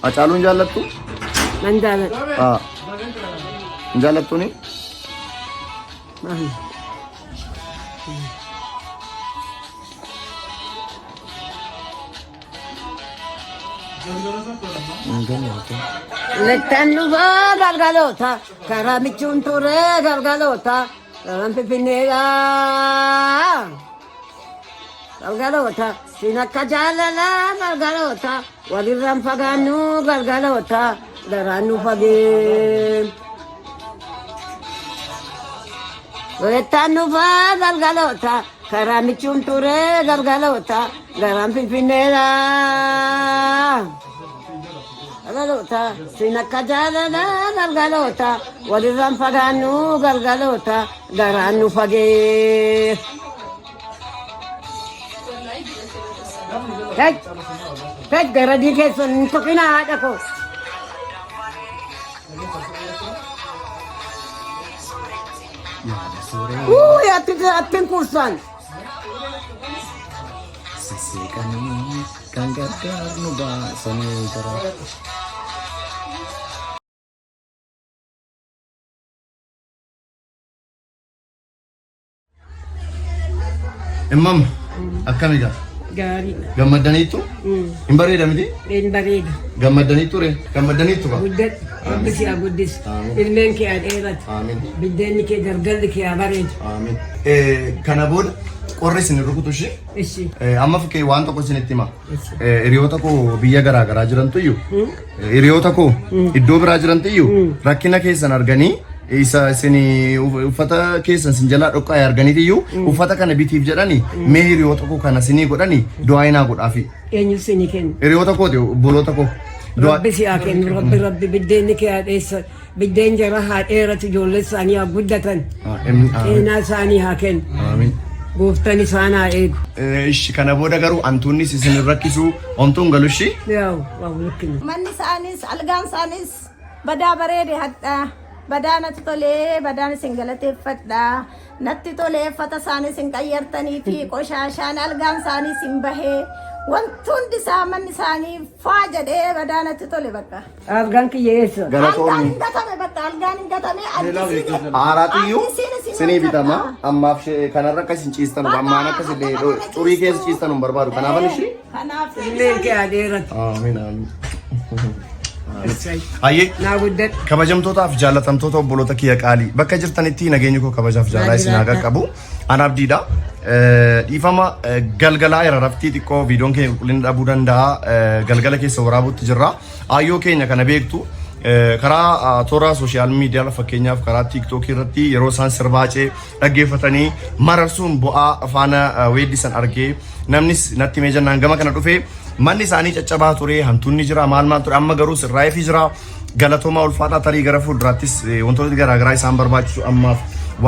Hacaaluun jaallattu? Nan jaaladha. Haa. Hin jaallattuuni? Lettaan dhufaa galgaloota karaa michuun ture galgaloota karaan finfinneedha. Galgaloota siin akka jaalalaa galgaloota walirraan fagaannu galgaloota garaan nu fagee. Lettaan dhufaa galgaloota karaa michuun ture galgaloota garaan finfinneedha. Galgaloota siin akka jaalalaa galgaloota walirraan fagaannu galgaloota garaan nu fagee. Hey, hey, garadii keessan hin tuqinaa haadha koo. Uu, atti attin kursaan. Sisseeqanii kan gargaar nu baasanii gara. Immam akkami gaa? Gaariidha. Gammaddaniittu? Hin bareeda miti? Hin bareeda. Gammaddaniittu ree? Gammaddaniittu gaa? Guddadhu. Rabbi si haa guddisu. Amiin. Ilmeen kee haa dheeratu. Amiin. Biddeenni kee gargalli kee haa bareedu. Amiin. Kana booda qorri isin rukutu ishee Ishi. Amma fakkee waan tokko isinitti hima. Ishi. Hiriyoota koo biyya garaa garaa jirantu iyyuu hiriyoota koo iddoo biraa jirantu iyyuu rakkina keessan arganii isa isin uffata keessan isin jalaa dhoqqaa'e arganiiti iyyuu uffata kana bitiif jedhanii mee hiriyoota koo kana isinii godhanii du'aa inaa godhaafi. Eenyu isinii kennu? Hiriyoota kooti obboloota koo. Du'aa Rabbi si haa kennu. Rabbi rabbi biddeenni kee haa dheessa. Biddeen jara haa dheeratu ijoollee isaanii haa guddatan. Amiin. Xeenaa isaanii haa kennu. Amiin. Gooftaan isaan haa eegu. Ishi kana booda garuu antuunnis isin hin rakkisu homtuun galu ishi. Yaa'u waa walitti. Manni isaaniis algaan isaaniis badaa bareede hadha. Badaa natti tolee badaan isin galateeffadha. Natti tolee uffata isaanii isin qayyartanii fi qoshaashaan algaan isaanii isin bahee wanti hundi isaa manni isaanii faa jedhee badaa natti tole bakka. Algaan kiyya eessa? Algaan Galatoomi. hin gatame bakka algaan hin gatame addisiin Haaraatu iyyuu addisiin isin sinii bitama. hojjedha. Ammaaf kanarra akka isin ciistanu ammaan akka isin xurii keessa ciistanu hin barbaadu. Kanaafan ishii. Kanaaf Ilmeen kee haa dheeratu. Amiin amiin. Hayyee. Naa guddadhu. Kabajamtootaaf jaallatamtoota obboloota kiyya qaalii bakka jirtanitti nageenyi koo kabajaaf jaalaa isin haa qaqqabu. An abdiidha. Dhiifama galgalaa irra raftii xiqqoo viidiyoon keenya qulqullina dhabuu danda'a. Galgala keessa waraabuutti jirra. Aayyoo keenya kana beektu karaa toora sooshaal miidiyaa fakkeenyaaf karaa tiiktookii irratti yeroo isaan sirbaa cee dhaggeeffatanii mararsuun bu'aa faana weeddisan argee namnis natti himee jennaan gama kana dhufee manni isaanii caccabaa ture hantuunni jira maal maal ture amma garuu sirraa'eefii jira galatoomaa ulfaataa tarii gara fuulduraattis wantoonni garaagaraa isaan barbaachisu ammaaf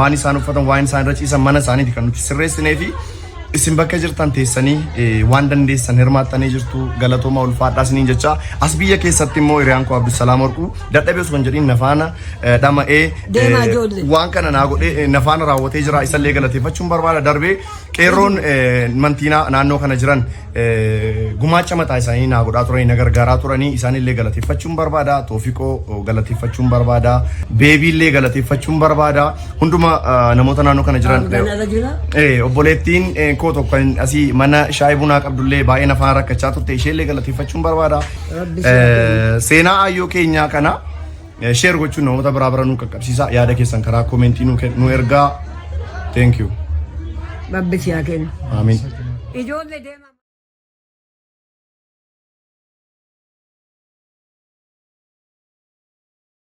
waan isaan uffatan waan isaan irra ciisan mana isaaniiti kan nuti sirreessinee fi isin bakka jirtan teessanii waan dandeessan hirmaattanii jirtu galatoomaa ulfaadhaa isiniin jecha as biyya keessatti immoo hiriyaan koo Abdusalaam Warquu dadhabee osoo hin jedhin nafaana dhama'ee Deemaa ijoollee. waan kana naa godhee nafaana raawwatee jira isallee galateeffachuun barbaada darbee qeerroon mantiinaa naannoo kana jiran gumaacha mataa isaanii naa godhaa turanii na gargaaraa turanii isaanillee galateeffachuun barbaada Toofiqoo galateeffachuun barbaada Beebiillee galateeffachuun barbaada hunduma namoota naannoo kana jiran Algaan ala jira. Obboleettiin koo tokko kan asii mana shaayii bunaa qabdullee baay'ee nafaan rakkachaa turte isheellee galateeffachuun barbaada. Rabbi si haa kennu. Seenaa aayyoo keenyaa kana sheer gochuun namoota biraa bira nu qaqqabsiisa yaada keessan karaa koomentii nu ergaa. Thank you. Rabbi si haa kennu. Amiin. Ijoollee deemaa.